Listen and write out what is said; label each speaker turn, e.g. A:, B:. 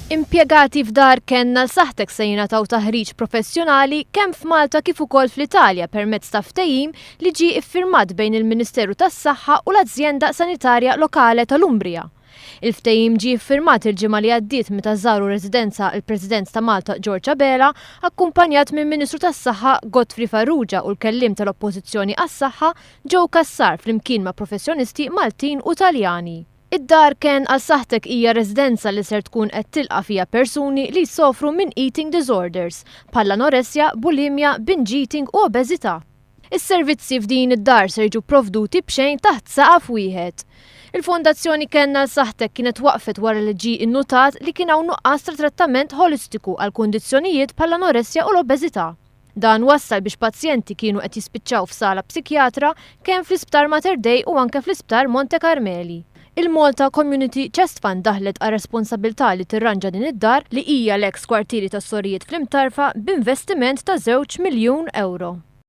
A: Impjegati f'Dar Kenn għal Saħħtek se jingħataw taħriġ professjonali kemm f'Malta kif ukoll fl-Italja permezz ta' ftehim li ġie iffirmat bejn il-Ministeru tas-Saħħa u l-Azjenda Sanitarja Lokale tal-Umbria. Il-ftehim ġie iffirmat il-ġimgħa li għaddiet meta żaru r-residenza l-President ta' Malta George Abela akkumpanjat mill-Ministru tas-Saħħa Godfrey Farrugia u l-Kelliem tal-Oppożizzjoni għas-Saħħa Joe Cassar flimkien ma' professjonisti Maltin u Taljani. Id-Dar Kenn għal Saħħtek hija residenza li ser tkun qed tilqa' fiha persuni li jsofru minn eating disorders, bħall-anoressja, bulimja, binge eating u obeżità. Is-servizzi f'din id-dar ser jiġu pprovduti b'xejn taħt saqaf wieħed. Il-Fondazzjoni Kenn għal Saħħtek kienet waqfet wara li ġie innutat li kien hawn nuqqas ta' trattament ħolistiku għal kundizzjonijiet bħall-anoressja u l-obeżità. Dan wassal biex pazjenti kienu qed jispiċċaw f'sala psikjatra kemm fl-Isptar Mater Dei u anke fl-Isptar Monte Carmeli. Il-Malta Community Chest Fund daħlet għar-responsabbiltà li tirranġa din id-dar li hija l-eks kwartieri tas-sorijiet fl-Imtarfa b'investiment ta' żewġ miljun ewro.